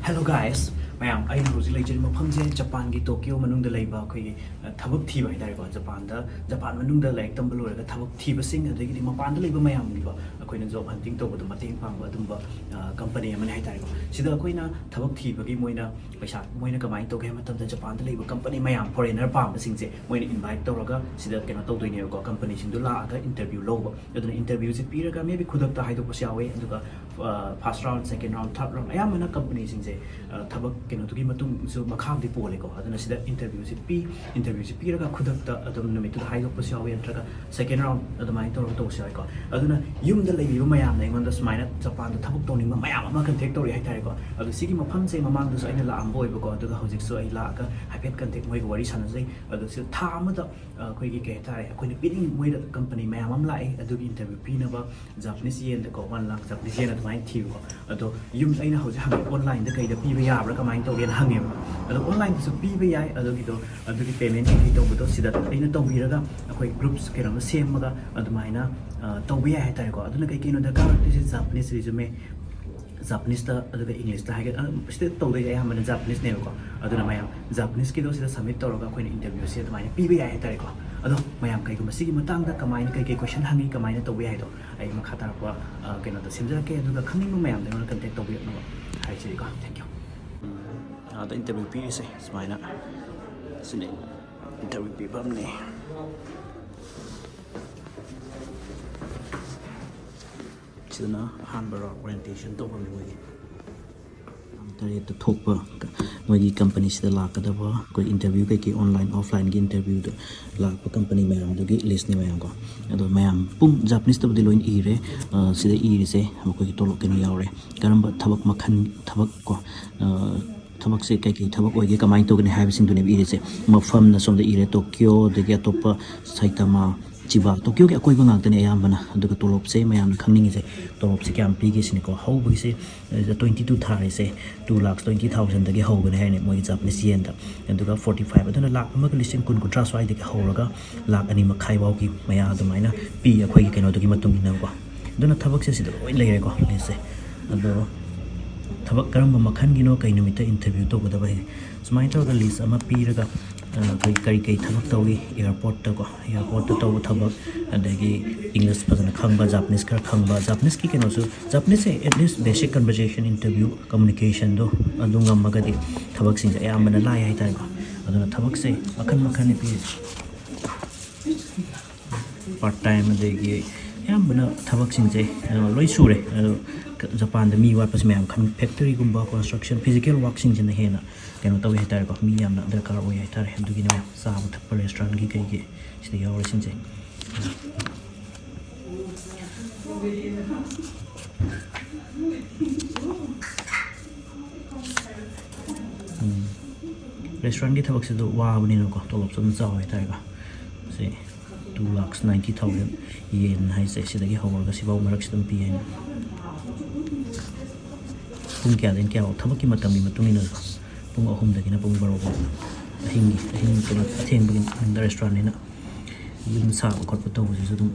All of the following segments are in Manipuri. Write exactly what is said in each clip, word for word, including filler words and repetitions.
Hello guys, ꯃꯌꯥꯝ, ꯑꯩꯅ ꯍꯧꯖꯤꯛ ꯂꯩꯖꯔꯤꯕ ꯃꯐꯝꯁꯦ ꯖꯄꯥꯟꯒꯤ ꯇꯣꯀꯤꯌꯣ ꯃꯅꯨꯡꯗ ꯂꯩꯕ ꯑꯩꯈꯣꯏꯒꯤ, ꯑ, ꯊꯕꯛ ꯊꯤꯕ ꯍꯥꯏꯇꯥꯔꯦꯀꯣ, ꯖꯄꯥꯟꯗ, ꯖꯄꯥꯟ ꯃꯅꯨꯡꯗ ꯂꯥꯏꯔꯤꯛ ꯇꯝꯕ ꯂꯣꯏꯔꯒ ꯊꯕꯛ ꯊꯤꯕꯁꯤꯡ, ꯑꯗꯒꯤꯗꯤ ꯃꯄꯥꯟꯗ ꯂꯩꯕ ꯃꯌꯥꯝꯒꯤꯀꯣ, ꯑꯩꯈꯣꯏꯅ job hunting ꯇꯧꯕꯗ ꯃꯇꯦꯡ ꯄꯥꯡꯕ ꯑꯗꯨꯝꯕ, ꯑ, company ꯑꯃꯅꯤ ꯍꯥꯏꯇꯥꯔꯦꯀꯣ꯫ ꯁꯤꯗ ꯑꯩꯈꯣꯏꯅ ꯊꯕꯛ ꯊꯤꯕꯒꯤ ꯃꯣꯏꯅ ꯄꯩꯁꯥ, ꯃꯣꯏꯅ ꯀꯃꯥꯏꯅ ꯇꯧꯒꯦ ꯍꯥꯏꯕ ꯃꯇꯝꯗ, ꯖꯄꯥꯟꯗ ꯂꯩꯕ company ꯃꯌꯥꯝ, foreigner ꯄꯥꯝꯕꯁꯤꯡꯁꯦ ꯃꯣꯏꯅ invite ꯇꯧꯔꯒ ꯁꯤꯗ ꯀꯩꯅꯣ ꯇꯧꯗꯣꯏꯅꯦꯕꯀꯣ, company ꯁꯤꯡꯗꯣ ꯂꯥꯛꯑꯒ interview ꯂꯧꯕ꯫ ꯑꯗꯨꯅ interview ꯁꯦ ꯄꯤꯔꯒ maybe ꯈꯨꯗꯛꯇ ꯍꯥꯏꯗꯣꯛꯄꯁꯨ ꯌꯥꯎꯋꯦ, ꯑꯗꯨꯒ, ꯑ, first round, second round, third round, ꯑꯌꯥꯝꯕꯅ company ꯁꯤꯡꯁꯦ, ꯑ, ꯊꯕꯛ ꯀꯩꯅꯣꯗꯨꯒꯤ ꯃꯇꯨꯡꯁꯨ ꯃꯈꯥꯕꯨꯗꯤ ꯄꯣꯜꯂꯦꯀꯣ꯫ ꯑꯗꯨꯅ ꯁꯤꯗ interview ꯁꯦ ꯄꯤ, interview ꯁꯦ ꯄꯤꯔꯒ ꯈꯨꯗꯛꯇ ꯑꯗꯨꯝ ꯅꯨꯃꯤꯠꯇꯨꯗ ꯍꯥꯏꯗꯣꯛꯄꯁꯨ ꯌꯥꯎꯋꯦ, ꯅꯠꯇ꯭ꯔꯒ second round ꯑꯗꯨꯃꯥꯏꯅ ꯇꯧꯔꯒ ꯇꯧꯕꯁꯨ ꯌꯥꯎꯋꯦꯀꯣ꯫ ꯑꯗꯨꯅ ꯌꯨꯝꯗ ꯂꯩꯕꯤꯕ ꯃꯌꯥꯝꯅ ꯑꯩꯉꯣꯟꯗ ꯁꯨꯃꯥꯏꯅ ꯖꯄꯥꯟꯗ ꯊꯕꯛ ꯇꯧꯅꯤꯡꯕ ꯃꯌꯥꯝ ꯑꯃ contact ꯇꯧꯔꯛꯑꯦ ꯍꯥꯏꯇꯥꯔꯦꯀꯣ꯫ ꯑꯗꯣ ꯁꯤꯒꯤ ꯃꯐꯝꯁꯦ ꯃꯃꯥꯡꯗꯁꯨ ꯑꯩꯅ ꯂꯥꯛꯑꯝꯕ ꯑꯣꯏꯕꯀꯣ, ꯑꯗꯨꯒ ꯍꯧꯖꯤꯛꯁꯨ ꯑꯩ ꯂꯥꯛꯑꯒ ꯍꯥꯏꯐꯦꯠ contact, ꯃꯣꯏꯒ ꯋꯥꯔꯤ ꯁꯥꯟꯅꯖꯩ꯫ ꯑꯗꯣ ꯁꯤꯗ ꯊꯥ ꯑꯃꯗ, ꯑ, ꯑꯩꯈꯣꯏꯒꯤ ꯀꯩ ꯍꯥꯏꯇꯥꯔꯦ, ꯑꯩꯈꯣꯏꯅ ꯄꯤꯅꯤꯡ-, ꯃꯣꯏꯗ company ꯃꯌꯥꯝ ꯑꯃ ꯂꯥꯛꯑꯦ ꯑꯗꯨꯒꯤ interview ꯄꯤꯅꯕ꯫ Japanese yen ꯗꯀꯣ, one lakh Japanese yen ꯑꯗꯨꯃꯥꯏꯅ ꯊꯤꯕꯀꯣ꯫ ꯑꯗꯣ ꯌꯨꯝ, ꯑꯩꯅ ꯍꯧꯖꯤꯛ ꯍꯪꯉꯤ, online ꯗ ꯀꯩꯗ ꯄꯤꯕ ꯌꯥꯕ꯭ꯔꯥ, ꯀꯃꯥꯏꯅ ꯇꯧꯒꯦꯅ ꯍꯪꯉꯦꯕ꯫ ꯑꯗꯣ online ꯗꯁꯨ ꯄꯤꯕ ꯌꯥꯏ, ꯑꯗꯨꯒꯤꯗꯣ, ꯑꯗꯨꯒꯤ payment ꯀꯩꯀꯩ ꯇꯧꯕꯗꯣ ꯁꯤꯗ ꯑꯩꯅ ꯇꯧꯕꯤꯔꯒ ꯑꯩꯈꯣꯏ groups ꯀꯩꯅꯣꯝꯃ ꯁꯦꯝꯃꯒ ꯑꯗꯨꯃꯥꯏꯅ, ꯑ, ꯇꯧꯕ ꯌꯥꯏ ꯍꯥꯏꯇꯥꯔꯦꯀꯣ꯫ ꯑꯗꯨꯅ ꯀꯩ ꯀꯩꯅꯣ ꯗꯔꯀꯥꯔ ꯑꯣꯏꯗꯣꯏꯁꯦ? Japanese resume, Japanese ꯇ, ꯑꯗꯨꯒ English ꯇ ꯍꯥꯏꯒ-, ꯑ, ꯁꯤꯗ ꯇꯧꯗꯣꯏꯁꯦ ꯑꯌꯥꯝꯕꯅ Japanese ꯅꯦꯕꯀꯣ꯫ ꯑꯗꯨꯅ ꯃꯌꯥꯝ Japanese ꯀꯤꯗꯣ ꯁꯤꯗ submit ꯇꯧꯔꯒ ꯑꯩꯈꯣꯏꯅ interview ꯁꯦ ꯑꯗꯨꯃꯥꯏꯅ ꯄꯤꯕ ꯌꯥꯏ ꯍꯥꯏꯇꯥꯔꯦꯀꯣ꯫ ꯑꯗꯣ ꯃꯌꯥꯝ, ꯀꯩꯒꯨꯝꯕ ꯁꯤꯒꯤ ꯃꯇꯥꯡꯗ ꯀꯃꯥꯏꯅ, ꯀꯩ ꯀꯩ question ꯍꯪꯉꯤ, ꯀꯃꯥꯏꯅ ꯇꯧꯕ ꯌꯥꯏꯗꯣ ꯑꯩ ꯃꯈꯥ ꯇꯥꯔꯛꯄ, ꯑ, ꯀꯩꯅꯣꯗ ꯁꯦꯝꯖꯔꯛꯀꯦ, ꯑꯗꯨꯒ ꯈꯪꯅꯤꯡꯕ ꯃꯌꯥꯝꯗ ꯑꯩꯉꯣꯟꯗ contact ꯇꯧꯕꯤꯔꯛꯅꯕ ꯍꯥꯏꯖꯔꯤꯀꯣ꯫ Thank you꯫ ꯎꯝ, ꯑꯥꯗ interview ꯄꯤꯔꯤꯁꯦ ꯁꯨꯃꯥꯏꯅ, ꯁꯤꯅꯤ interview ꯄꯤꯐꯝꯅꯤ꯫ ꯁꯤꯗꯅ ꯑꯍꯥꯟꯕ round orientation ꯇꯧꯐꯝꯅꯤ ꯃꯣꯏꯒꯤ꯫ ꯇꯥꯡ ꯇꯔꯦꯠꯇ ꯊꯣꯛꯄ ꯃꯣꯏꯒꯤ company ꯁꯤꯗ ꯂꯥꯛꯀꯗꯕ ꯑꯩꯈꯣꯏ interview ꯀꯩꯀꯩ online offline ꯒꯤ interview ꯗ ꯂꯥꯛꯄ company ꯃꯌꯥꯝꯗꯨꯒꯤ list ꯅꯤ ꯃꯌꯥꯝ ꯀꯣ꯫ ꯑꯗꯣ ꯃꯌꯥꯝ ꯄꯨꯡ Japanese ꯇꯕꯨꯗꯤ ꯂꯣꯏꯅ ꯏꯔꯦ꯫ ꯑ, ꯁꯤꯗ ꯏꯔꯤꯁꯦ ꯃꯈꯣꯏꯒꯤ ꯇꯣꯂꯣꯞ ꯀꯩꯅꯣ ꯌꯥꯎꯔꯦ, ꯀꯔꯝꯕ ꯊꯕꯛ ꯃꯈꯜ, ꯊꯕꯛ ꯀꯣ, ꯑ, ꯊꯕꯛꯁꯦ ꯀꯩꯀꯩ ꯊꯕꯛ ꯑꯣꯏꯒꯦ, ꯀꯃꯥꯏꯅ ꯇꯧꯒꯅꯤ ꯍꯥꯏꯕꯁꯤꯡꯗꯨꯅꯦꯕ ꯏꯔꯤꯁꯦ꯫ ꯃꯐꯝꯅ ꯁꯣꯝꯗ ꯏꯔꯦ, ꯇꯣꯀꯤꯌꯣ, ꯑꯗꯒꯤ ꯑꯇꯣꯞꯄ ꯁꯥꯏꯇꯥꯃꯥ, ꯆꯤꯕꯥ, ꯇꯣꯀꯤꯌꯣꯒꯤ ꯑꯀꯣꯏꯕ ꯉꯥꯛꯇꯅꯦ ꯑꯌꯥꯝꯕꯅ꯫ ꯑꯗꯨꯒ ꯇꯣꯂꯣꯞꯁꯦ ꯃꯌꯥꯝꯅ ꯈꯪꯅꯤꯡꯉꯤꯁꯦ, ꯇꯣꯂꯣꯞꯁꯦ ꯀꯌꯥꯝ ꯄꯤꯒꯦ ꯁꯤꯅꯤꯀꯣ꯫ ꯍꯧꯕꯒꯤꯁꯦ, ꯑ, twenty two ꯊꯥꯔꯤꯁꯦ, two lakh twenty thousand ꯗꯒꯤ ꯍꯧꯒꯅꯤ ꯍꯥꯏꯔꯅꯤ ꯃꯣꯏꯒꯤ Japanese yen ꯗ꯫ ꯑꯗꯨꯒ forty five, ꯑꯗꯨꯅ ꯂꯥꯛ ꯑꯃꯒ ꯂꯤꯁꯤꯡ ꯀꯨꯟ, ꯀꯨꯟꯊ꯭ꯔꯥ ꯁ꯭ꯋꯥꯏꯗꯒꯤ ꯍꯧꯔꯒ ꯂꯥꯛ ꯑꯅꯤ ꯃꯈꯥꯏ ꯐꯥꯎꯒꯤ ꯃꯌꯥ ꯑꯗꯨꯃꯥꯏꯅ ꯄꯤ, ꯑꯩꯈꯣꯏꯒꯤ ꯀꯩꯅꯣꯗꯨꯒꯤ ꯃꯇꯨꯡ ꯏꯟꯅꯀꯣ꯫ ꯑꯗꯨꯅ ꯊꯕꯛꯁꯦ ꯁꯤꯗ ꯂꯣꯏ ꯂꯩꯔꯦꯀꯣ, list ꯁꯦ꯫ ꯑꯗꯣ ꯊꯕꯛ ꯀꯔꯝꯕ ꯃꯈꯜꯒꯤꯅꯣ, ꯀꯩ ꯅꯨꯃꯤꯠꯇ interview ꯇꯧꯒꯗꯕ ꯍꯥꯏ, ꯁꯨꯃꯥꯏꯅ ꯇꯧꯔꯒ list ꯑꯃ ꯄꯤꯔꯒ, ꯑꯩꯈꯣꯏ ꯀꯔꯤ ꯀꯔꯤ ꯊꯕꯛ ꯇꯧꯏ, airportꯇꯀꯣ, airportꯇ ꯇꯧꯕ ꯊꯕꯛ, ꯑꯗꯒꯤ English ꯐꯖꯅ ꯈꯪꯕ, Japanese ꯈꯔ ꯈꯪꯕ, Japaneseꯀꯤ ꯀꯩꯅꯣꯁꯨ, Japaneseꯁꯦ at least basic conversation, interview, communicationꯗꯣ ꯑꯗꯨ ꯉꯝꯃꯒꯗꯤ ꯊꯕꯛꯁꯤꯡꯁꯦ ꯑꯌꯥꯝꯕꯅ ꯂꯥꯏ ꯍꯥꯏꯇꯥꯔꯦꯀꯣ꯫ ꯑꯗꯨꯅ ꯊꯕꯛꯁꯦ ꯃꯈꯜ ꯃꯈꯜꯅꯤ ꯄꯤꯔꯤꯁꯦ꯫ Part time ꯑꯗꯒꯤ ꯑꯌꯥꯝꯕꯅ ꯊꯕꯛꯁꯤꯡꯁꯦ, ꯑ, ꯂꯣꯏ ꯁꯨꯔꯦ꯫ ꯑꯗꯣ ꯖꯄꯥꯟꯗ ꯃꯤ ꯋꯥꯠꯄꯁꯦ ꯃꯌꯥꯝ ꯈꯪ-, factoryꯒꯨꯝꯕ, construction, physical workꯁꯤꯡꯁꯤꯅ ꯍꯦꯟꯅ ꯀꯩꯅꯣ ꯇꯧꯋꯦ ꯍꯥꯏꯇꯥꯔꯦꯀꯣ, ꯃꯤ ꯌꯥꯝꯅ ꯗꯔꯀꯥꯔ ꯑꯣꯏ ꯍꯥꯏꯇꯥꯔꯦ꯫ ꯑꯗꯨꯒꯤꯅꯦ ꯃꯌꯥꯝ ꯆꯥꯕ ꯊꯛꯄ, restaurantꯀꯤ ꯀꯩꯒꯤ ꯁꯤꯗ ꯌꯥꯎꯔꯤꯁꯤꯡꯁꯦ꯫ ꯎꯝ꯫ Restaurantꯀꯤ ꯊꯕꯛꯁꯤꯗ ꯋꯥꯕꯅꯤꯅꯀꯣ, ꯇꯣꯂꯣꯞꯁꯨ ꯑꯗꯨꯝ ꯆꯥꯎꯋꯦ ꯍꯥꯏꯇꯥꯔꯦꯀꯣ꯫ ꯁꯤ two lakhs ninety thousand yen ꯍꯥꯏꯁꯦ, ꯁꯤꯗꯒꯤ ꯍꯧꯔꯒ ꯁꯤꯐꯥꯎ ꯃꯔꯛꯁꯤꯗ ꯑꯗꯨꯝ ꯄꯤ ꯍꯥꯏꯅ꯫ ꯄꯨꯡ ꯀꯌꯥꯗꯒꯤꯅ ꯀꯌꯥꯐꯥꯎ? ꯊꯕꯛꯀꯤ ꯃꯇꯝꯒꯤ ꯃꯇꯨꯡ ꯏꯟꯅ ꯄꯨꯡ ꯑꯍꯨꯝꯗꯒꯤꯅ ꯄꯨꯡ ꯕꯥꯔꯣ ꯐꯥꯎ꯫ ꯑꯍꯤꯡꯒꯤ, ꯑꯍꯤꯡ ꯀꯩꯅꯣ, ꯑꯊꯦꯡꯕꯒꯤ restaurantꯅꯤꯅ꯫ ꯌꯨꯝ ꯁꯥꯕ ꯈꯣꯠꯄ ꯇꯧꯕꯁꯤꯁꯨ ꯑꯗꯨꯝ,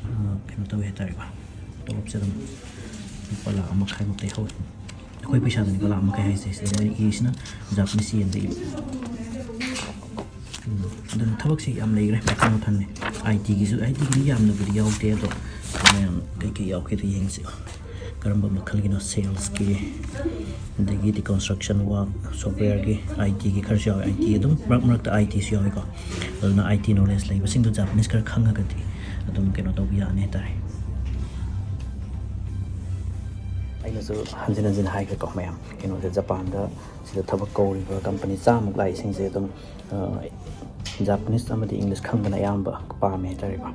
ꯑ, ꯀꯩꯅꯣ ꯇꯧꯋꯦ ꯍꯥꯏꯇꯥꯔꯦꯀꯣ꯫ ꯇꯣꯂꯣꯞꯁꯦ ꯑꯗꯨꯝ ꯂꯨꯄꯥ ꯂꯥꯈ ꯑꯃ ꯃꯈꯥꯏꯃꯨꯛꯇꯩ ꯍꯧꯋꯦ꯫ ꯑꯩꯈꯣꯏ ꯄꯩꯁꯥꯗꯅꯤꯀꯣ ꯂꯥꯈ ꯑꯃ ꯃꯈꯥꯏ ꯍꯥꯏꯁꯦ꯫ ꯁꯤꯗ ꯃꯣꯏꯅ ꯏꯔꯤꯁꯤꯅ Japanese yen ꯗ ꯏꯕ꯫ ꯎꯝ, ꯑꯗꯨꯅ ꯊꯕꯛꯁꯤ ꯌꯥꯝ ꯂꯩꯈ꯭ꯔꯦ, ꯃꯈꯜ ꯃꯈꯜꯅꯤ꯫ ITꯒꯤꯁꯨ, ITꯒꯤꯗꯤ ꯌꯥꯝꯅꯕꯨꯗꯤ ꯌꯥꯎꯗꯦ, ꯑꯗꯣ ꯃꯌꯥꯝ ꯀꯩꯀꯩ ꯌꯥꯎꯒꯦꯗꯣ ꯌꯦꯡꯁꯤ꯫ ꯀꯔꯝꯕ ꯃꯈꯜꯒꯤꯅꯣ? Salesꯀꯤ, ꯑꯗꯒꯤꯗꯤ construction work, softwareꯒꯤ, ITꯒꯤ ꯈꯔꯁꯨ ꯌꯥꯎꯋꯦ꯫ IT ꯑꯗꯨꯝ ꯃꯔꯛ ꯃꯔꯛꯇ ITꯁꯨ ꯌꯥꯎꯋꯤꯀꯣ꯫ ꯑꯗꯨꯅ IT knowledge ꯂꯩꯕꯁꯤꯡꯗꯣ Japanese ꯈꯔ ꯈꯪꯉꯒꯗꯤ ꯑꯗꯨꯝ ꯀꯩꯅꯣ ꯇꯧꯕ ꯌꯥꯅꯤ ꯍꯥꯏꯇꯥꯔꯦ꯫ ꯑꯩꯅꯁꯨ ꯍꯟꯖꯤꯟ ꯍꯟꯖꯤꯟ ꯍꯥꯏꯈ꯭ꯔꯦꯀꯣ ꯃꯌꯥꯝ, ꯀꯩꯅꯣꯁꯦ, ꯖꯄꯥꯟꯗ ꯁꯤꯗ ꯊꯕꯛ ꯀꯧꯔꯤꯕ company ꯆꯥꯝꯃꯨꯛ ꯂꯥꯛꯏꯁꯤꯡꯁꯦ ꯑꯗꯨꯝ, ꯑ, Japanese ꯑꯃꯗꯤ English ꯈꯪꯕꯅ ꯑꯌꯥꯝꯕ ꯄꯥꯝꯃꯦ ꯍꯥꯏꯇꯥꯔꯦꯀꯣ꯫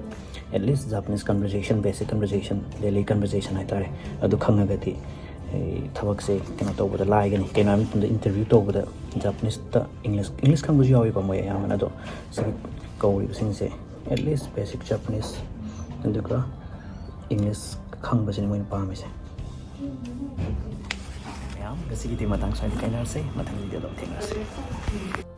At least Japanese conversation, basic conversation, daily conversation ꯍꯥꯏꯇꯥꯔꯦ, ꯑꯗꯨ ꯈꯪꯉꯒꯗꯤ ꯑꯩ ꯊꯕꯛꯁꯦ ꯀꯩꯅꯣ ꯇꯧꯕꯗ ꯂꯥꯏꯒꯅꯤ꯫ ꯀꯩꯅꯣ ꯍꯥꯏꯕ ꯃꯇꯝꯗ interview ꯇꯧꯕꯗ Japaneseꯇ English, English ꯈꯪꯕꯁꯨ ꯌꯥꯎꯋꯤꯀꯣ ꯃꯣꯏ ꯑꯌꯥꯝꯕꯅ, ꯑꯗꯣ ꯁꯤꯒꯤ ꯀꯧꯔꯤꯕꯁꯤꯡꯁꯦ at least basic Japanese, ꯑꯗꯨꯒ English ꯈꯪꯕꯁꯤꯅꯤ ꯃꯣꯏꯅ ꯄꯥꯝꯃꯤꯁꯦ꯫ ꯃꯌꯥꯝ, ꯉꯁꯤꯒꯤꯗꯤ ꯃꯇꯥꯡ ꯁ꯭ꯋꯥꯏꯗ ꯀꯥꯏꯅꯔꯁꯦ꯫ ꯃꯊꯪ videoꯗ ꯑꯃꯨꯛ ꯊꯦꯡꯅꯔꯁꯦ꯫